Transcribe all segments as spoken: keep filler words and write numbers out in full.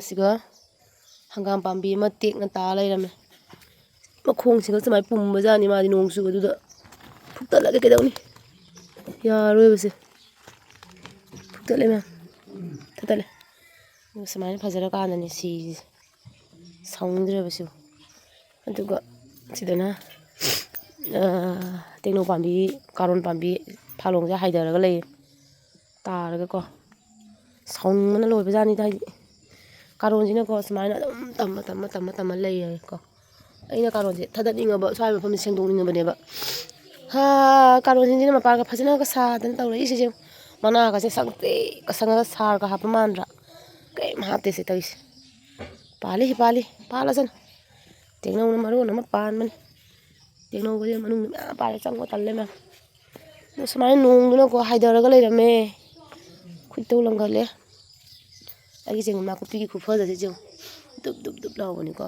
ꯁꯤꯒ ꯍꯪꯒꯥꯝ ꯄꯥꯝꯕꯤ ꯑꯃ ꯇꯦꯛꯅ ꯇꯥ ꯂꯩꯔꯝꯃꯦ꯫ ꯃꯈꯣꯡꯁꯤꯒ ꯁꯨꯃꯥꯏꯅ ꯄꯨꯝꯕꯖꯥꯠꯅꯤ, ꯃꯥꯗꯤ ꯅꯣꯡ ꯆꯨꯕꯗꯨꯗ꯫ ꯐꯨꯛꯇꯠꯂꯒꯦ ꯀꯩꯗꯧꯅꯤ? ꯌꯥꯔꯣꯏꯕꯁꯦ꯫ ꯐꯨꯛꯇꯠꯂꯦ ꯃꯌꯥꯝ꯫ ꯐꯨꯛꯇꯠꯂꯦ꯫ ꯑꯗꯨꯒ ꯁꯨꯃꯥꯏꯅ ꯐꯖꯔꯀꯥꯟꯗꯅꯦ ꯁꯤꯁꯦ꯫ ꯁꯥꯎꯅꯤꯡꯗ꯭ꯔꯦꯕ ꯁꯤꯕꯨ꯫ ꯑꯗꯨꯒ ꯁꯤꯗꯅ, ꯑ, ꯇꯦꯡꯅꯧ ꯄꯥꯝꯕꯤ, ꯀꯥꯔꯣꯟ ꯄꯥꯝꯕꯤ ꯐꯥꯂꯣꯡꯁꯦ ꯍꯥꯏꯊꯔꯒ ꯂꯩꯌꯦ꯫ ꯇꯥꯔꯒꯀꯣ꯫ ꯁꯥꯎꯅꯤꯡꯕꯅ ꯂꯣꯏꯕꯖꯥꯠꯅꯤꯗ, ꯍꯥꯏꯗꯤ ꯀꯥꯔꯣꯟꯁꯤꯅꯀꯣ ꯁꯨꯃꯥꯏꯅ ꯑꯗꯨꯝ ꯇꯝꯃ, ꯇꯝꯃ, ꯇꯝꯃ, ꯇꯝꯃ ꯂꯩꯌꯦꯀꯣ꯫ ꯑꯩꯅ ꯀꯥꯔꯣꯟꯁꯦ ꯊꯥꯗꯠꯅꯤꯡꯉꯕ, ꯁ꯭ꯋꯥꯏ ꯃꯐꯝꯁꯦ ꯁꯦꯡꯗꯣꯛꯅꯤꯡꯉꯕꯅꯦꯕ꯫ ꯍꯥ, ꯀꯥꯔꯣꯟꯁꯤꯡꯁꯤꯅ ꯃꯄꯥꯟꯒ ꯐꯖꯅꯒ ꯁꯥꯗꯅ ꯇꯧꯔꯛꯏꯁꯦ ꯌꯦꯡꯉꯨ꯫ ꯃꯅꯥꯒꯁꯦ ꯁꯪꯇ꯭ꯔꯤꯛꯀ ꯁꯪꯉꯒ ꯁꯥꯔꯒ ꯍꯥꯞꯄ ꯃꯥꯟꯗ꯭ꯔꯥ? ꯀꯔꯤꯝ ꯍꯥꯞꯇꯦ ꯁꯤ ꯇꯧꯔꯤꯁꯦ꯫ ꯄꯥꯜꯂꯤ, ꯄꯥꯜꯂꯤ, ꯄꯥꯜꯂꯁꯅꯨ꯫ ꯇꯦꯛꯅꯧꯅ ꯃꯔꯣꯟ ꯑꯃ ꯄꯥꯟꯕꯅꯤ꯫ ꯇꯦꯛꯅꯧꯒꯁꯦ ꯃꯅꯨꯡꯗ ꯃꯌꯥꯝ ꯄꯥꯜꯂꯦ, ꯆꯪꯕ ꯇꯜꯂꯦ ꯃꯌꯥꯝ꯫ ꯑꯗꯣ ꯁꯨꯃꯥꯏꯅ ꯅꯣꯡꯗꯨꯅꯀꯣ ꯍꯥꯏꯊꯔꯒ ꯂꯩꯔꯝꯃꯦ꯫ ꯈꯣꯏꯗꯧ ꯂꯪꯒꯜꯂꯦ꯫ ꯑꯩꯒꯤ ꯆꯦꯡꯒꯨꯝ ꯅꯥꯀꯨꯞꯄꯤꯒꯤ ꯈꯨꯐꯖꯁꯦ ꯌꯦꯡꯉꯨ꯫ ꯗꯨꯞ ꯗꯨꯞ ꯗꯨꯞ ꯂꯥꯎꯕꯅꯤꯀꯣ꯫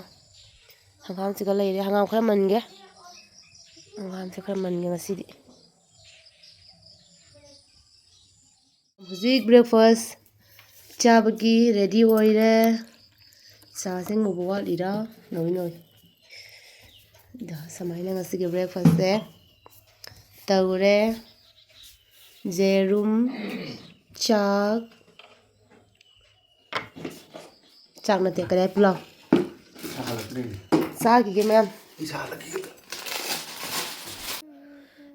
ꯍꯪꯒꯥꯝꯁꯤꯒ ꯂꯩꯔꯦ꯫ ꯍꯪꯒꯥꯝ ꯈꯔ ꯃꯟꯒꯦ꯫ ꯍꯪꯒꯥꯝꯁꯦ ꯈꯔ ꯃꯟꯒꯦ ꯉꯁꯤꯗꯤ꯫ ꯍꯧꯖꯤꯛ breakfast ꯆꯥꯕꯒꯤ ready ꯑꯣꯏꯔꯦ꯫ ꯆꯥꯁꯦ ꯉꯧꯕ ꯋꯥꯠꯂꯤꯔꯥ? ꯉꯧꯏ, ꯉꯧꯏ꯫ ꯑꯗ ꯁꯨꯃꯥꯏꯅ ꯉꯁꯤꯒꯤ breakfastꯁꯦ ꯇꯧꯔꯦ꯫ ꯌꯦꯔꯨꯝ, ꯆꯥꯛ, ꯆꯥꯛ ꯅꯠꯇꯦ, ꯀꯗꯥꯏ ꯄꯨꯂꯥꯎ? ꯁꯥꯍꯜꯂꯛꯇ꯭ꯔꯤꯅꯦ꯫ ꯆꯥꯈꯤꯒꯦ ꯃꯌꯥꯝ꯫ ꯑꯩ ꯁꯥꯍꯜꯂꯛꯈꯤꯒꯦ꯫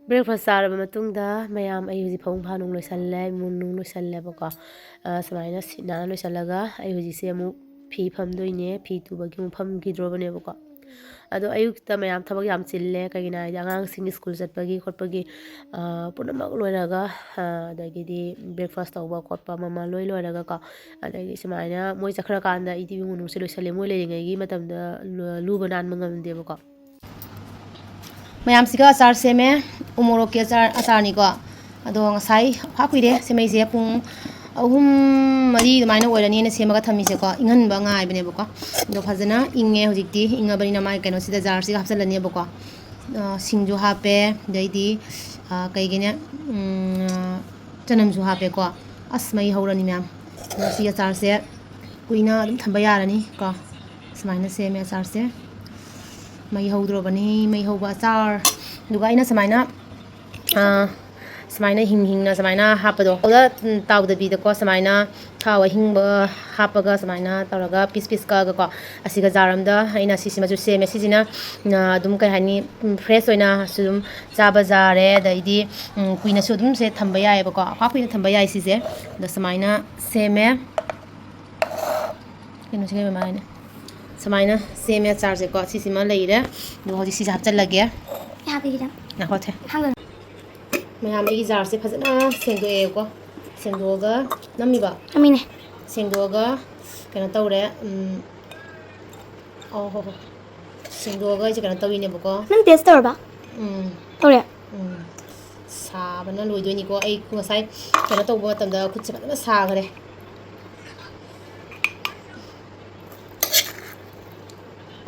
Breakfast ꯆꯥꯔꯕ ꯃꯇꯨꯡꯗ ꯃꯌꯥꯝ ꯑꯩ ꯍꯧꯖꯤꯛ ꯐꯃꯨꯡ ꯐꯥ ꯅꯨꯡ ꯂꯣꯏꯁꯜꯂꯦ, ꯏꯃꯨꯡ ꯅꯨꯡ ꯂꯣꯏꯁꯜꯂꯦꯕꯀꯣ꯫ ꯑ, ꯁꯨꯃꯥꯏꯅ ꯁꯤꯠ ꯅꯥꯟꯅ ꯂꯣꯏꯁꯜꯂꯒ ꯑꯩ ꯍꯧꯖꯤꯛꯁꯦ ꯑꯃꯨꯛ ꯐꯤ ꯐꯝꯗꯣꯏꯅꯦ꯫ ꯐꯤ ꯇꯨꯕꯒꯤ ꯑꯃꯨꯛ ꯐꯝꯈꯤꯗ꯭ꯔꯣꯕꯅꯦꯕꯀꯣ꯫ ꯑꯗꯣ ꯑꯌꯨꯛꯇ ꯃꯌꯥꯝ ꯊꯕꯛ ꯌꯥꯝ ꯆꯤꯜꯂꯦ꯫ ꯀꯩꯒꯤꯅꯣ ꯍꯥꯏꯗꯤ ꯑꯉꯥꯡꯁꯤꯡ ꯁ꯭ꯀꯨꯜ ꯆꯠꯄꯒꯤ ꯈꯣꯠꯄꯒꯤ, ꯑ, ꯄꯨꯝꯅꯃꯛ ꯂꯣꯏꯔꯒ, ꯑ, ꯑꯗꯒꯤꯗꯤ breakfast ꯇꯧꯕ ꯈꯣꯠꯄ ꯑꯃ ꯑꯃ ꯂꯣꯏ ꯂꯣꯏꯔꯒꯀꯣ꯫ ꯑꯗꯒꯤ ꯁꯨꯃꯥꯏꯅ ꯃꯣꯏ ꯆꯠꯈ꯭ꯔꯀꯥꯟꯗ ꯑꯩꯗꯤ ꯏꯃꯨꯡ ꯃꯅꯨꯡꯁꯦ ꯂꯣꯏꯁꯜꯂꯦ꯫ ꯃꯣꯏ ꯂꯩꯔꯤꯉꯩꯒꯤ ꯃꯇꯝꯗ ꯂꯨ-, ꯂꯨꯕ ꯅꯥꯟꯕ ꯉꯝꯗꯦꯕꯀꯣ꯫ ꯃꯌꯥꯝꯁꯤꯒ ꯑꯆꯥꯔ ꯁꯦꯝꯃꯦ꯫ ꯎ ꯃꯣꯔꯣꯛꯀꯤ ꯑꯆꯥꯔ, ꯑꯆꯥꯔꯅꯤꯀꯣ꯫ ꯑꯗꯣ ꯉꯁꯥꯏ ꯐꯥ ꯀꯨꯏꯔꯦ ꯁꯦꯝꯃꯛꯏꯁꯦ꯫ ꯄꯨꯡ ꯑꯍꯨꯝ, ꯃꯔꯤ ꯑꯗꯨꯃꯥꯏꯅ ꯑꯣꯏꯔꯅꯤꯅ ꯁꯦꯝꯃꯒ ꯊꯝꯃꯤꯁꯦꯀꯣ꯫ ꯏꯪꯍꯟꯕ ꯉꯥꯏꯕꯅꯦꯕꯀꯣ꯫ ꯑꯗꯣ ꯐꯖꯅ ꯏꯪꯉꯦ ꯍꯧꯖꯤꯛꯇꯤ꯫ ꯏꯪꯉꯕꯅꯤꯅ ꯃꯥꯒꯤ ꯀꯩꯅꯣꯁꯤꯗ, ꯖꯥꯔꯁꯤꯒ ꯍꯥꯞꯆꯤꯜꯂꯅꯦꯕꯀꯣ꯫ ꯑ, ꯁꯤꯡꯁꯨ ꯍꯥꯞꯄꯦ, ꯑꯗꯩꯗꯤ, ꯑ, ꯀꯩꯒꯤꯅꯦ, ꯎꯝ, ꯆꯅꯝꯁꯨ ꯍꯥꯞꯄꯦꯀꯣ꯫ ꯑꯁ, ꯃꯩ ꯍꯧꯔꯅꯤ ꯃꯌꯥꯝ꯫ ꯉꯁꯤ ꯑꯆꯥꯔꯁꯦ ꯀꯨꯏꯅ ꯑꯗꯨꯝ ꯊꯝꯕ ꯌꯥꯔꯅꯤ ꯀꯣ꯫ ꯁꯨꯃꯥꯏꯅ ꯁꯦꯝꯃꯦ ꯑꯆꯥꯔꯁꯦ꯫ ꯃꯩ ꯍꯧꯗ꯭ꯔꯣꯕꯅꯤ, ꯃꯩ ꯍꯧꯕ ꯑꯆꯥꯔ꯫ ꯑꯗꯨꯒ ꯑꯩꯅ ꯁꯨꯃꯥꯏꯅ, ꯑꯥ, ꯁꯨꯃꯥꯏꯅ ꯍꯤꯡ ꯍꯤꯡꯅ ꯁꯨꯃꯥꯏꯅ ꯍꯥꯞꯄꯗꯣ, ꯑꯗ, ꯎꯝ, ꯇꯥꯎꯗꯕꯤꯗꯀꯣ, ꯁꯨꯃꯥꯏꯅ ꯊꯥꯎ ꯑꯍꯤꯡꯕ ꯍꯥꯞꯄꯒ ꯁꯨꯃꯥꯏꯅ ꯇꯧꯔꯒ ꯄꯤꯁ ꯄꯤꯁ ꯀꯛꯑꯒꯀꯣ, ꯑꯁꯤꯒ ꯖꯥꯔ ꯑꯝꯗ ꯑꯩꯅ ꯁꯤꯁꯤꯃꯁꯨ ꯁꯦꯝꯃꯦ꯫ ꯁꯤꯁꯤꯅ, ꯑꯥ, ꯑꯗꯨꯝ, ꯀꯩ ꯍꯥꯏꯅꯤ, ꯎꯝ, ꯐ꯭ꯔꯦꯁ ꯑꯣꯏꯅꯁꯨ ꯑꯗꯨꯝ ꯆꯥꯕ ꯌꯥꯔꯦ, ꯑꯗꯩꯗꯤ, ꯎꯝ, ꯀꯨꯏꯅꯁꯨ ꯑꯗꯨꯝ ꯁꯦ ꯊꯝꯕ ꯌꯥꯏꯑꯕꯀꯣ꯫ ꯄꯥꯛ ꯀꯨꯏꯅ ꯊꯝꯕ ꯌꯥꯏ ꯁꯤꯁꯦ꯫ ꯑꯗꯣ ꯁꯨꯃꯥꯏꯅ ꯁꯦꯝꯃꯦ꯫ ꯀꯩꯅꯣꯁꯦ ꯀꯩ ꯃꯥꯏꯅꯦ? ꯁꯨꯃꯥꯏꯅ ꯁꯦꯝꯃꯦ ꯑꯆꯥꯔꯁꯦꯀꯣ꯫ ꯁꯤꯁꯤꯃ ꯂꯩꯔꯦ꯫ ꯑꯗꯨꯒ ꯍꯧꯖꯤꯛ ꯁꯤꯁꯦ ꯍꯥꯞꯆꯤꯜꯂꯒꯦ꯫ ꯍꯥꯞꯄꯤꯔꯣ? ꯉꯥꯏꯈꯣ, ꯊꯦ꯫ ꯍꯥꯞꯄꯤꯔꯣ? ꯃꯌꯥꯝ, ꯑꯩꯒꯤ ꯖꯥꯔꯁꯦ ꯐꯖꯅ ꯁꯦꯡꯗꯣꯛꯑꯦꯀꯣ꯫ ꯁꯦꯡꯗꯣꯛꯑꯒ, ꯅꯝꯃꯤꯕ? ꯅꯝꯃꯤꯅꯦ꯫ ꯁꯦꯡꯗꯣꯛꯑꯒ ꯀꯩꯅꯣ ꯇꯧꯔꯦ꯫ ꯎꯝ, ꯑꯣ, ꯍꯣ, ꯍꯣ꯫ ꯁꯦꯡꯗꯣꯛꯑꯒ ꯑꯩꯁꯦ ꯀꯩꯅꯣ ꯇꯧꯔꯤꯅꯦꯕꯀꯣ꯫ ꯅꯪ ꯇꯦꯁ ꯇꯧꯔꯕ? ꯎꯝ꯫ ꯇꯧꯔꯦ? ꯎꯝ꯫ ꯁꯥꯕꯅ ꯂꯣꯏꯗꯣꯏꯅꯤꯀꯣ꯫ ꯑꯩ ꯉꯁꯥꯏ ꯀꯩꯅꯣ ꯇꯧꯕ ꯃꯇꯝꯗ ꯈꯨꯠꯁꯦ ꯐꯖꯅ ꯁꯥꯈꯔꯦ꯫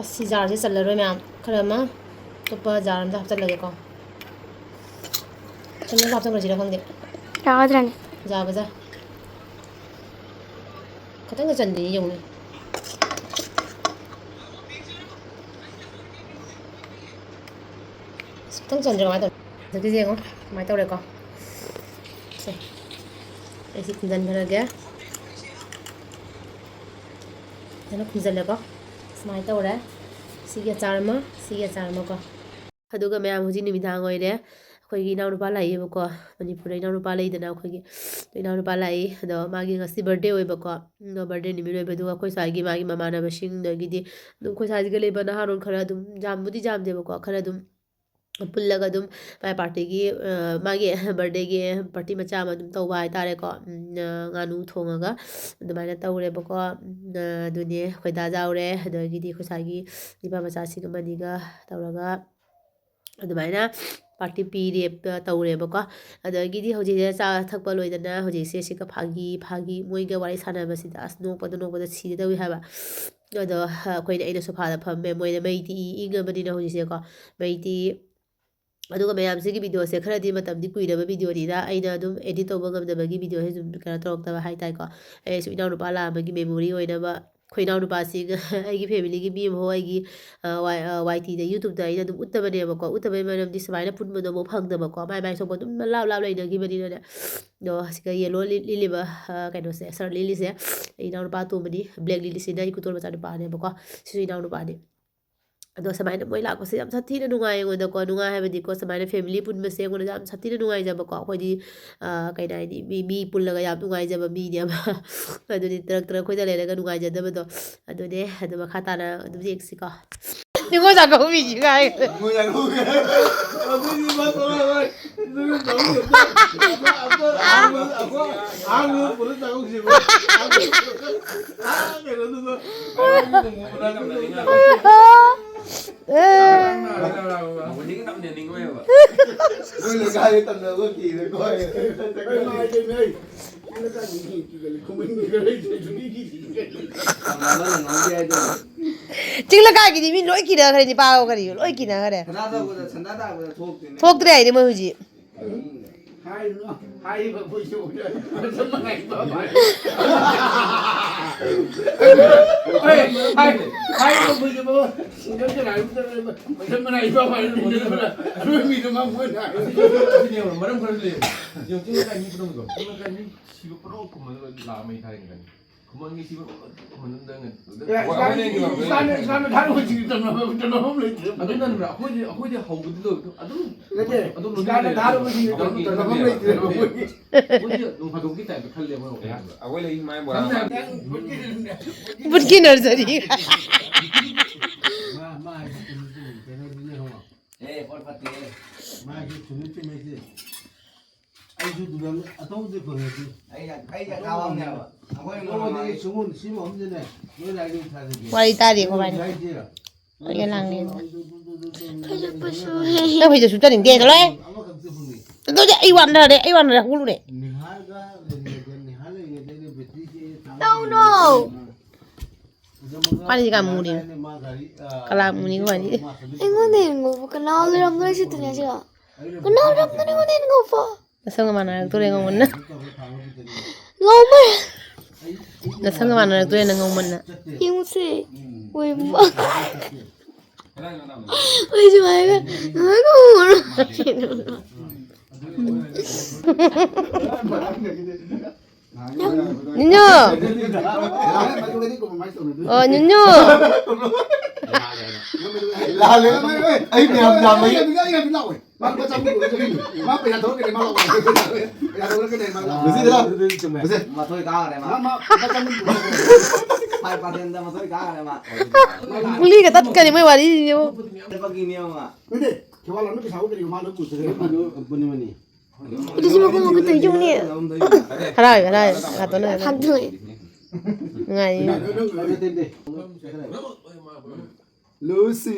ꯑꯁ, ꯁꯤ ꯖꯥꯔꯁꯦ ꯆꯜꯂꯔꯣꯏ ꯃꯌꯥꯝ꯫ ꯈꯔ ꯑꯃ ꯑꯇꯣꯞꯄ ꯖꯥꯔ ꯑꯝꯗ ꯍꯥꯞꯆꯜꯂꯒꯦꯀꯣ꯫ ꯆꯟꯅꯕ ꯍꯥꯞꯆꯜꯂꯁꯤꯔ ꯈꯪꯗꯦ꯫ ꯌꯥꯒꯗ꯭ꯔꯅꯦ? ꯌꯥꯒꯗ꯭ꯔꯥ? ꯈꯇꯪꯒ ꯆꯟꯗꯦꯅꯦ, ꯌꯦꯡꯉꯨꯅꯦ꯫ ꯑꯁ, ꯈꯤꯇꯪ ꯆꯟꯗ꯭ꯔꯦ, ꯀꯃꯥꯏꯅ ꯇꯧꯅꯤ? ꯍꯟꯗꯛꯀꯤꯁꯦ ꯌꯦꯡꯉꯣ, ꯀꯃꯥꯏꯅ ꯇꯧꯔꯦꯀꯣ? ꯁꯦ, ꯑꯩ ꯁꯤ ꯈꯨꯝꯖꯤꯟꯈ꯭ꯔꯒꯦ꯫ ꯐꯖꯅ ꯈꯨꯝꯖꯤꯜꯂꯦꯀꯣ꯫ ꯁꯨꯃꯥꯏꯅ ꯇꯧꯔꯦ꯫ ꯁꯤꯒꯤ ꯑꯆꯥꯔ ꯑꯃ, ꯁꯤꯒꯤ ꯑꯆꯥꯔ ꯑꯃꯀꯣ꯫ ꯑꯗꯨꯒ ꯃꯌꯥꯝ, ꯍꯧꯖꯤꯛ ꯅꯨꯃꯤꯗꯥꯡ ꯑꯣꯏꯔꯦ꯫ ꯑꯩꯈꯣꯏꯒꯤ ꯏꯅꯥꯎꯅꯨꯄꯥ ꯂꯥꯛꯏꯌꯦꯕꯀꯣ, ꯃꯅꯤꯄꯨꯔꯗ ꯏꯅꯥꯎꯅꯨꯄꯥ ꯂꯩꯗꯅ ꯑꯩꯈꯣꯏꯒꯤ꯫ ꯏꯅꯥꯎꯅꯨꯄꯥ ꯂꯥꯛꯏ, ꯑꯗꯣ ꯃꯥꯒꯤ ꯉꯁꯤ ꯕꯥꯔꯗꯦ ꯑꯣꯏꯕꯀꯣ꯫ ꯑꯗꯣ ꯕꯥꯔꯗꯦ ꯅꯨꯃꯤꯠ ꯑꯣꯏꯕꯗꯨꯒ ꯑꯩꯈꯣꯏ ꯁ꯭ꯋꯥꯏꯒꯤ ꯃꯥꯒꯤ ꯃꯃꯥꯟꯅꯕꯁꯤꯡ, ꯑꯗꯒꯤꯗꯤ ꯑꯗꯨꯝ ꯑꯩꯈꯣꯏ ꯁ꯭ꯋꯥꯏꯁꯤꯒ ꯂꯩꯕ ꯅꯍꯥꯔꯣꯜ ꯈꯔ ꯑꯗꯨꯝ ꯌꯥꯝꯕꯨꯗꯤ ꯌꯥꯝꯗꯦꯕꯀꯣ, ꯈꯔ ꯑꯗꯨꯝ ꯄꯨꯜꯂꯒ ꯑꯗꯨꯝ ꯃꯥꯏ ꯄꯥꯔꯇꯤꯒꯤ, ꯑ, ꯃꯥꯒꯤ ꯕꯥꯔꯗꯦꯒꯤ ꯄꯥꯔꯇꯤ ꯃꯆꯥ ꯑꯃ ꯑꯗꯨꯝ ꯇꯧꯕ ꯍꯥꯏꯇꯥꯔꯦꯀꯣ꯫ ꯎꯝ, ꯑ, ꯉꯥꯅꯨ ꯊꯣꯡꯉꯒ ꯑꯗꯨꯃꯥꯏꯅ ꯇꯧꯔꯦꯕꯀꯣ꯫ ꯎꯝ, ꯑ, ꯑꯗꯨꯅꯦ ꯑꯩꯈꯣꯏ ꯗꯥ ꯌꯥꯎꯔꯦ, ꯑꯗꯒꯤꯗꯤ ꯑꯩꯈꯣꯏ ꯁ꯭ꯋꯥꯏꯒꯤ ꯅꯨꯄꯥ ꯃꯆꯥꯁꯤꯡ ꯑꯃꯅꯤꯒ ꯇꯧꯔꯒ ꯑꯗꯨꯃꯥꯏꯅ ꯄꯥꯔꯇꯤ ꯄꯤꯔꯦ, ꯄ-, ꯇꯧꯔꯦꯕꯀꯣ꯫ ꯑꯗꯒꯤꯗꯤ ꯍꯧꯖꯤꯛꯁꯦ ꯆꯥ ꯊꯛꯄ ꯂꯣꯏꯗꯅ ꯍꯧꯖꯤꯛꯁꯦ ꯁꯤꯒ ꯐꯥꯒꯤ, ꯐꯥꯒꯤ ꯃꯣꯏꯒ ꯋꯥꯔꯤ ꯁꯥꯟꯅꯕꯁꯤꯗ ꯑꯁ ꯅꯣꯛꯄꯗ, ꯅꯣꯛꯄꯗ ꯁꯤꯒꯦ ꯇꯧꯏ ꯍꯥꯏꯕ꯫ ꯑꯗꯣ, ꯑ, ꯑꯩꯈꯣꯏꯅ, ꯑꯩꯅ ꯁꯣꯐꯥꯗ ꯐꯝꯃꯦ, ꯃꯣꯏꯅ ꯃꯩꯗꯤ ꯏ-, ꯏꯪꯉꯕꯅꯤꯅ ꯍꯧꯖꯤꯛꯁꯦꯀꯣ, ꯃꯩꯗꯤ ꯑꯗꯨꯒ ꯃꯌꯥꯝꯁꯤꯒꯤ videoꯁꯦ ꯈꯔꯗꯤ ꯃꯇꯝꯗꯤ ꯀꯨꯏꯔꯕ videoꯅꯤꯅ ꯑꯩꯅ ꯑꯗꯨꯝ edit ꯇꯧꯕ ꯉꯝꯗꯕꯒꯤ videoꯁꯦ ꯑꯗꯨꯝ ꯀꯩꯅꯣ ꯇꯧꯔꯛꯇꯕ ꯍꯥꯏꯇꯥꯔꯦꯀꯣ꯫ ꯑꯩꯁꯨ ꯏꯅꯥꯎꯅꯨꯄꯥ ꯂꯥꯛꯑꯝꯕꯒꯤ memory ꯑꯣꯏꯅꯕ ꯑꯩꯈꯣꯏ ꯏꯅꯥꯎꯅꯨꯄꯥꯁꯤꯒ ꯑꯩꯒꯤ familyꯒꯤ ꯃꯤ ꯑꯃꯐꯥꯎ ꯑꯩꯒꯤ, ꯑ, ꯋꯥꯏ-, ꯑ, YTꯗ YouTubeꯇ ꯑꯩꯅ ꯑꯗꯨꯝ ꯎꯠꯇꯕꯅꯦꯕꯀꯣ꯫ ꯎꯠꯇꯕꯩ ꯃꯔꯝꯗꯤ ꯁꯨꯃꯥꯏꯅ ꯄꯨꯟꯕꯗꯣ ꯑꯃꯨꯛ ꯐꯪꯗꯕꯀꯣ꯫ ꯃꯥꯏ ꯃꯥꯏ ꯊꯣꯛꯄ ꯑꯗꯨꯝ ꯂꯥꯞ ꯂꯥꯞ ꯂꯩꯅꯈꯤꯕꯅꯤꯅꯅꯦ꯫ ꯑꯗꯣ ꯁꯤꯒ yellow ꯂꯤ-, ꯂꯤꯠꯂꯤꯕ, ꯑ, ꯀꯩꯅꯣꯁꯦ, shirt ꯂꯤꯠꯂꯤꯁꯦ ꯏꯅꯥꯎꯅꯨꯄꯥ ꯑꯇꯣꯝꯕꯅꯤ, black ꯂꯤꯠꯂꯤꯁꯤꯅ ꯏꯀꯨꯇꯣꯟ ꯃꯆꯥꯅꯨꯄꯥꯅꯦꯕꯀꯣ꯫ ꯁꯤꯁꯨ ꯏꯅꯥꯎꯅꯨꯄꯥꯅꯤ꯫ ꯑꯗꯣ ꯁꯨꯃꯥꯏꯅ ꯃꯣꯏ ꯂꯥꯛꯄꯁꯦ ꯌꯥꯝ ꯁꯥꯊꯤꯅ ꯅꯨꯡꯉꯥꯏ ꯑꯩꯉꯣꯟꯗꯀꯣ꯫ ꯅꯨꯡꯉꯥꯏ ꯍꯥꯏꯕꯗꯤꯀꯣ, ꯁꯨꯃꯥꯏꯅ family ꯄꯨꯟꯕꯁꯦ ꯑꯩꯉꯣꯟꯗ ꯌꯥꯝ ꯁꯥꯊꯤꯅ ꯅꯨꯡꯉꯥꯏꯖꯕꯀꯣ꯫ ꯑꯩꯈꯣꯏꯗꯤ, ꯑ, ꯀꯩ ꯍꯥꯏꯅꯤ, ꯃꯤ, ꯃꯤ ꯄꯨꯜꯂꯒ ꯌꯥꯝ ꯅꯨꯡꯉꯥꯏꯖꯕ ꯃꯤꯅꯦꯕ꯫ ꯑꯗꯨꯅꯤ ꯇꯔꯛ ꯇꯔꯛ ꯑꯩꯈꯣꯏꯗ ꯂꯩꯔꯒ ꯅꯨꯡꯉꯥꯏꯖꯗꯕꯗꯣ꯫ ꯑꯗꯨꯅꯦ, ꯑꯗꯨ ꯃꯈꯥ ꯇꯥꯅ ꯑꯗꯨꯝ ꯌꯦꯡꯁꯤꯀꯣ꯫ ꯅꯤꯉꯣꯜ ꯆꯥꯛꯀꯧꯕꯤꯁꯤ ꯀꯥꯏ꯫ ꯅꯤꯉꯣꯜ ꯆꯥꯛꯀꯧꯕꯤ꯫ ꯑꯗꯨꯗꯤ ꯃꯥ ꯇꯧꯔꯛꯑꯔꯣꯏ꯫ ꯑꯗꯨꯗꯤ ꯇꯧꯔꯛꯑꯔꯣꯏ꯫ ꯑꯍꯥꯟꯕ, ꯑꯍꯥꯟꯕ, ꯑꯍꯥꯟꯕ ꯄꯨꯂꯞ ꯆꯥꯛꯀꯧꯁꯦꯕ꯫ ꯑꯥ, ꯀꯩꯅꯣꯗꯨꯗ꯫ ꯑꯩꯈꯣꯏ ꯂꯩꯀꯥꯏꯗ ꯇꯝꯅꯕ ꯀꯤꯔꯦꯀꯣ꯫ ꯆꯤꯡ ꯂꯩꯀꯥꯏꯒꯤꯗꯤ ꯃꯤ ꯂꯣꯏ ꯀꯤꯅꯈ꯭ꯔꯦ, ꯅꯤꯄꯥꯒ ꯀꯔꯤꯒ ꯂꯣꯏ ꯀꯤꯅꯈ꯭ꯔꯦ꯫ ꯁꯅꯥ ꯇꯧꯕꯗ ꯁꯟꯗꯥ ꯇꯥꯕꯗ ꯊꯣꯛꯇꯦꯅꯦ꯫ ꯊꯣꯛꯇ꯭ꯔꯦ ꯍꯥꯏꯅꯦ ꯃꯣꯏ ꯍꯧꯖꯤꯛ꯫ ꯍꯥꯏꯔꯤꯕ, ꯍꯥꯏꯔꯤꯕ ꯄꯣꯠꯁꯤ ꯃꯁꯝ ꯃꯅꯥꯏ ꯏꯄꯥ ꯄꯥꯏ꯫ ꯍꯥꯏ-, ꯍꯥꯏꯔꯤꯕ ꯄꯣꯠꯁꯤ ꯃꯁꯝ ꯃꯅꯥꯏ ꯏꯄꯥ ꯄꯥꯏ꯫ ꯑꯔꯣꯏ ꯃꯤꯗꯣ ꯃꯥ ꯃꯣꯏꯅ ꯍꯥꯏ꯫ ꯑꯁꯤꯅꯦꯕ, ꯃꯔꯝ ꯈꯔ ꯂꯩꯌꯦꯕ꯫ ꯌꯦꯡꯉꯨ, ꯆꯤꯡ ꯂꯩꯀꯥꯏ ꯃꯤ ꯄꯨꯝꯅꯃꯛꯇꯣ꯫ ꯆꯤꯡ ꯂꯩꯀꯥꯏ ꯃꯤ ꯁꯤꯕ ꯄꯨꯝꯅꯃꯛ ꯈꯨꯝꯃꯟꯗꯅ ꯂꯥꯛꯑ ꯃꯩ ꯊꯥꯔꯤꯅꯤ ꯀꯩꯅꯣ꯫ ꯈꯨꯃꯟꯒꯤ ꯁꯤꯕ ꯄꯨꯝꯅꯃꯛ ꯈꯨꯝꯃꯟꯗꯅ ꯑꯦ, ꯏꯁꯂꯥꯝ-, ꯏꯁꯂꯥꯝꯅ ꯊꯥꯔꯨꯕꯁꯤꯡꯗꯤ ꯇꯝꯅꯕ, ꯇꯝꯅꯐꯝ ꯂꯩꯇ꯭ꯔꯦ꯫ ꯑꯗꯨ ꯅꯠꯇꯕ, ꯑꯩꯈꯣꯏꯗꯤ, ꯑꯩꯈꯣꯏꯗꯤ ꯍꯧꯕꯗꯤ ꯂꯣꯏꯕꯗꯣ ꯑꯗꯨꯝ ꯅꯠꯇꯦ, ꯑꯗꯨꯝ ꯏꯁꯂꯥꯝꯅ ꯂꯣꯏꯅ ꯊꯥꯔꯨꯕꯁꯤꯡꯗꯤ ꯂꯩꯔꯦ꯫ ꯇꯝꯅꯐꯝ ꯂꯩꯇ꯭ꯔꯦꯕ ꯃꯣꯏꯒꯤ꯫ ꯃꯣꯏꯗꯤ ꯅꯣꯡ ꯐꯥꯗꯣꯛꯀꯤ typeꯇ ꯈꯜꯂꯦ ꯃꯣꯏ ꯋꯥꯈꯜꯗ꯫ ꯑꯩꯈꯣꯏ ꯂꯩ ꯃꯥꯏ ꯕꯣꯔꯥ꯫ ꯁꯝꯅ ꯍꯥꯏꯔꯕꯗ ꯕꯨꯠꯀꯤ nursery꯫ ꯃꯥ, ꯃꯥ ꯍꯥꯏꯁꯦ ꯆꯨꯝꯃꯤ, ꯆꯨꯝꯃꯤ, ꯀꯩꯅꯣꯗꯨꯅꯦ ꯈꯪꯉꯕ? ꯑꯦ, ꯄꯣꯠ ꯐꯠꯇꯦ꯫ ꯃꯥ ꯍꯥꯏꯁꯦ ꯆꯨꯝꯃꯤ, ꯆꯨꯝꯃꯤ ꯍꯥꯏꯁꯦ꯫ ꯑꯩꯁꯨ ꯗꯨꯀꯥꯟ ꯑꯇꯧꯕꯗꯤ ꯐꯪꯉꯗꯤ꯫ ꯑꯩ, ꯑꯩ ꯑꯇꯧꯕꯗꯤ ꯁꯤꯃ ꯑꯃꯗꯤꯅꯦ, ꯅꯣꯏ ꯂꯥꯏꯔꯤꯛ ꯊꯥꯖꯒꯦ꯫ ꯋꯥꯔꯤ ꯇꯥꯔꯤꯀꯣ ꯚꯥꯏ꯫ ꯍꯥꯏꯁꯦ꯫ ꯑꯩꯒ ꯂꯥꯡꯅꯤꯡꯉꯦ꯫ ꯐꯩꯖꯨꯞꯄꯨꯁꯨ ꯍꯦ ꯍꯦ꯫ ꯅꯪ ꯐꯩꯖꯨꯞ ꯁꯨꯞꯆꯅꯤꯡꯗꯦ, ꯆꯠꯂꯣꯍꯦ꯫ ꯑꯃꯈꯛꯇꯤ ꯐꯪꯉꯤ꯫ ꯑꯗꯨꯗꯤ ꯑꯩ ꯋꯥꯟꯊꯔꯦ, ꯑꯩ ꯋꯥꯟꯊꯔꯦ, ꯍꯧꯒꯠꯂꯨꯔꯦ꯫ ꯅꯤꯍꯥꯜꯒ ꯂꯩꯔꯤꯉꯩꯗ, ꯅꯤꯍꯥꯜ ꯂꯩꯔꯤꯉꯩꯗ ꯑꯩꯅ batteryꯁꯦ ꯊꯥꯡꯒꯠꯂꯒ ꯇꯧꯅꯣ꯫ ꯋꯥꯔꯤꯁꯦ ꯀꯌꯥꯝ ꯃꯨꯔꯤꯅꯣ? ꯀꯂꯥ ꯃꯨꯅꯤꯒ ꯋꯥꯔꯤ꯫ ꯑꯩꯉꯣꯟꯗ ꯌꯦꯡꯉꯣꯕ, ꯀꯅꯥ ꯂꯩꯔꯝꯗꯣꯏ ꯁꯤꯠꯇꯅꯦ ꯁꯤꯗ? ꯀꯅꯥ ꯂꯩꯔꯝꯗꯣꯏꯅꯣ ꯑꯩꯉꯣꯟꯗ ꯌꯦꯡꯉꯣꯕ? ꯅꯁꯝꯒ ꯃꯥꯟꯅꯔꯛꯇꯣꯔꯦ ꯉꯧꯃꯟꯅ꯫ ꯉꯧꯃꯟ꯫ ꯅꯁꯝꯒ ꯃꯥꯟꯅꯔꯛꯇꯣꯔꯦ ꯅꯪ ꯉꯧꯃꯟꯅ꯫ ꯌꯦꯡꯉꯨꯁꯦ꯫ ꯑꯣꯏ ꯃꯥ꯫ ꯑꯩ ꯁꯨꯃꯥꯏꯅ ꯉꯧꯃꯟꯅ꯫ ꯅꯤꯅꯨ! ꯑꯣ, ꯅꯤꯅꯨ! ꯂꯥꯜꯂꯦ꯫ ꯑꯩ ꯃꯌꯥꯝ ꯌꯥꯝꯕꯒꯤ꯫ ꯃꯥ ꯂꯨꯄꯥ ꯆꯥꯝꯃꯔꯤ ꯄꯨꯔꯛꯀꯅꯤ꯫ ꯃꯥ ꯄꯩꯁꯥ ꯊꯣꯛꯂꯛꯀꯅꯤ, ꯃꯥ ꯂꯥꯛꯑꯣ꯫ ꯄꯩꯁꯥ ꯊꯣꯛꯂꯛꯀꯅꯤ, ꯃꯥ ꯂꯥꯛꯑꯣ꯫ ꯂꯨꯁꯤꯗ ꯂꯥꯎ꯫ ꯂꯨꯁꯤ꯫ ꯃꯊꯣꯏ ꯀꯥꯈ꯭ꯔꯦ ꯃꯥ꯫ ꯃꯥ, ꯃꯥ ꯂꯨꯄꯥ ꯆꯥꯝꯃꯔꯤ ꯄꯨꯔꯛꯀꯅꯤ꯫ ꯐꯥꯏꯚ ꯄꯥꯔꯁꯦꯟꯗ ꯃꯊꯣꯏ ꯀꯥꯈ꯭ꯔꯦ ꯃꯥ꯫ ꯄꯨꯂꯤꯒ ꯇꯠꯀꯅꯤ ꯃꯣꯏ ꯋꯥꯔꯤꯁꯤꯡꯁꯤꯕꯨ꯫ ꯂꯨꯄꯥꯒꯤꯅꯦꯕ ꯃꯥ꯫ ꯅꯠꯇꯦ, ꯊꯧꯕꯥꯜ ꯂꯣꯝꯗ ꯄꯩꯁꯥ ꯍꯧꯒꯅꯤ, ꯃꯥ ꯂꯣꯏ ꯄꯨꯔꯛꯀꯅꯤ꯫ ꯑꯗꯨ ꯄꯨꯅꯤꯃꯅꯤ꯫ ꯑꯗꯨꯁꯨ ꯃꯈꯣꯡ ꯃꯈꯨꯠꯇ ꯌꯣꯛꯅꯤ꯫ ꯍꯔꯥꯎꯋꯦ, ꯍꯔꯥꯎꯋꯦ꯫ ꯉꯥꯇꯣꯟꯅ ꯍꯔꯥꯎꯋꯦ꯫ ꯍꯥꯞꯇꯣꯛꯑꯦ꯫ ꯅꯨꯡꯉꯥꯏꯌꯦ꯫ ꯂꯨꯁꯤ꯫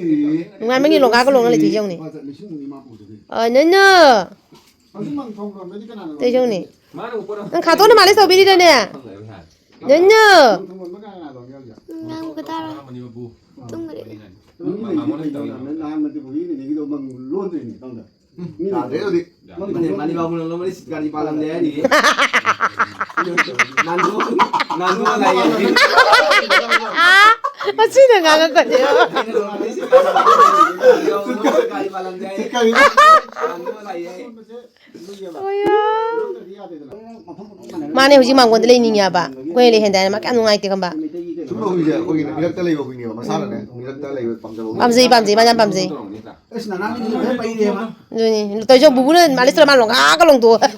ꯅꯨꯡꯉꯥꯏꯃꯟꯒꯤ ꯂꯣꯡꯒꯥꯒ ꯂꯣꯡꯉ ꯂꯩꯊꯣꯏꯁꯦ ꯌꯦꯡꯉꯨꯅꯦ꯫ ꯂꯨꯄꯥ ꯂꯤꯁꯤꯡ ꯑꯅꯤ ꯃꯥ ꯄꯨꯗꯣꯏꯅꯦ꯫ ꯑ, ꯅꯣꯏꯅ꯫ ꯍꯧꯖꯤꯛ ꯃꯥꯡ ꯊꯣꯡ ꯂꯣꯟꯕꯗꯤ ꯀꯅꯥꯅ ꯇꯧꯏꯁꯦ ꯌꯦꯡꯉꯨꯅꯦ꯫ ꯂꯣꯟꯒꯦ? ꯅꯪ ꯈꯥꯇꯣꯟꯅ ꯃꯥꯂꯤꯁ ꯇꯧꯕꯤꯔꯤꯔꯅꯦ? ꯅꯣꯏꯅ꯫ ꯃꯥꯡ ꯊꯣꯡ ꯂꯣꯟꯕ ꯀꯅꯥ ꯀꯅꯥ ꯂꯣꯟꯒꯦ ꯍꯧꯖꯤꯛ? ꯉꯥꯡꯕ ꯇꯥꯔꯣꯏ꯫ ꯇꯨꯝꯈ꯭ꯔꯦ꯫ ꯅꯍꯥꯟ ꯃꯗꯤ ꯕꯨꯒꯤ ꯅꯤꯅꯤꯒꯤꯗꯣ ꯃꯥꯡ ꯂꯣꯟꯗꯣꯏꯅꯦ ꯈꯪꯗ꯫ ꯃꯤ ꯌꯥꯗ꯭ꯔꯦ ꯍꯧꯖꯤꯛ꯫ ꯃꯅꯤ ꯃꯅꯤ ꯕꯥꯕꯨ ꯂꯣꯟ ꯂꯣꯟꯕꯗꯤ ꯁꯤꯠ ꯀꯥꯔꯤ ꯄꯥꯜꯂꯝꯗꯦ ꯍꯥꯏꯔꯤ꯫ ꯅꯥꯟꯊꯣꯛ-, ꯅꯥꯟꯊꯣꯛꯑ ꯂꯥꯛꯑꯦ꯫ ꯃꯁꯤꯅ ꯉꯥꯡꯉꯛꯀꯅꯤ꯫ ꯁꯤꯠ ꯀꯥꯔꯤ ꯄꯥꯜꯂꯝꯗꯦ ꯍꯥꯏꯔꯤ꯫ ꯁꯤꯠ ꯀꯥꯔꯤ꯫ ꯅꯥꯟꯊꯣꯛꯑ ꯂꯥꯛꯑꯦ꯫ ꯑꯣꯌꯥ꯫ ꯃꯥꯅꯦ ꯍꯧꯖꯤꯛ ꯃꯥꯡꯒꯣꯟꯗ ꯂꯩꯅꯤꯡꯉꯦ ꯍꯥꯏꯕ꯫ ꯑꯩꯈꯣꯏꯅ ꯂꯩꯍꯟꯗꯦ ꯍꯥꯏꯅ ꯃꯥ ꯀꯌꯥꯝ ꯅꯨꯡꯉꯥꯏꯇꯦ ꯈꯪꯕ꯫ ꯁꯨꯝꯕ ꯍꯨꯏꯁꯦ ꯑꯩꯈꯣꯏꯒꯤꯅꯦ, ꯃꯤꯔꯛꯇ ꯂꯩꯕ ꯍꯨꯏꯅꯦꯕ, ꯃꯁꯥꯅꯅꯦ ꯃꯤꯔꯛꯇ ꯂꯩꯕ ꯄꯥꯝꯖꯕ ꯍꯨꯏ꯫ ꯄꯥꯝꯖꯩ, ꯄꯥꯝꯖꯩ, ꯃꯥ ꯌꯥꯝ ꯄꯥꯝꯖꯩ꯫ ꯑꯁ, ꯅꯅꯥꯒꯤꯗꯤ ꯂꯣꯏ ꯄꯩꯔꯦꯕ꯫ ꯑꯗꯨꯅꯤ ꯇꯧꯔꯤꯁꯦ, ꯕꯨꯕꯨꯅ ꯃꯥꯂꯤꯁ ꯇꯧꯔ ꯃꯥ ꯂꯣꯡꯒꯥꯒ ꯂꯣꯡꯊꯣꯛꯑꯣ꯫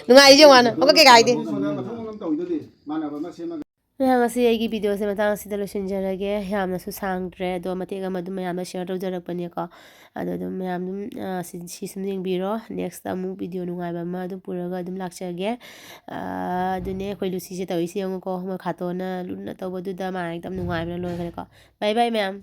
ꯅꯨꯡꯉꯥꯏꯔꯤꯁꯦ ꯌꯦꯡꯉꯨ ꯍꯥꯟꯅ꯫ ꯍꯧꯒꯠꯀꯦ ꯀꯥꯏꯗꯦ꯫ ꯃꯊꯧ ꯃꯉꯝ ꯇꯧꯔꯤꯗꯨꯗꯤ, ꯃꯥꯟꯅꯕ ꯑꯃ ꯁꯦꯝꯃꯒ꯫ ꯃꯌꯥꯝ, ꯉꯁꯤ ꯑꯩꯒꯤ ꯚꯤꯗꯤꯑꯣꯁꯦ ꯃꯇꯥꯡ ꯑꯁꯤꯗ ꯂꯣꯏꯁꯤꯟꯖꯔꯒꯦ꯫ ꯌꯥꯝꯅꯁꯨ ꯁꯥꯡꯗ꯭ꯔꯦ, ꯑꯗꯣ ꯃꯇꯦꯛ ꯑꯃ ꯑꯗꯨꯝ ꯃꯌꯥꯝꯗ ꯁꯤꯌꯔ ꯇꯧꯖꯔꯛꯄꯅꯦꯀꯣ꯫ ꯑꯗꯣ ꯑꯗꯨꯝ ꯃꯌꯥꯝ ꯑꯗꯨꯝ, ꯑ, ꯁꯤ, ꯁꯤ ꯁꯨꯝ ꯌꯦꯡꯕꯤꯔꯣ꯫ ꯅꯦꯛꯁꯇ ꯑꯃꯨꯛ ꯚꯤꯗꯤꯑꯣ ꯅꯨꯡꯉꯥꯏꯕ ꯑꯃ ꯑꯗꯨꯝ ꯄꯨꯔꯒ ꯑꯗꯨꯝ ꯂꯥꯛꯆꯒꯦ꯫ ꯑ, ꯑꯗꯨꯅꯦ ꯑꯩꯈꯣꯏ ꯂꯨꯁꯤꯁꯦ ꯇꯧꯔꯤꯁꯦ ꯌꯦꯡꯉꯨꯀꯣ꯫ ꯃꯣꯏ ꯈꯥꯇꯣꯟꯅ ꯂꯨꯅ ꯇꯧꯕꯗꯨꯗ ꯃꯥ ꯍꯦꯛꯇ ꯅꯨꯡꯉꯥꯏꯕꯅ ꯂꯣꯏꯈ꯭ꯔꯦꯀꯣ꯫ ꯕꯥꯏ ꯕꯥꯏ ꯃꯌꯥꯝ꯫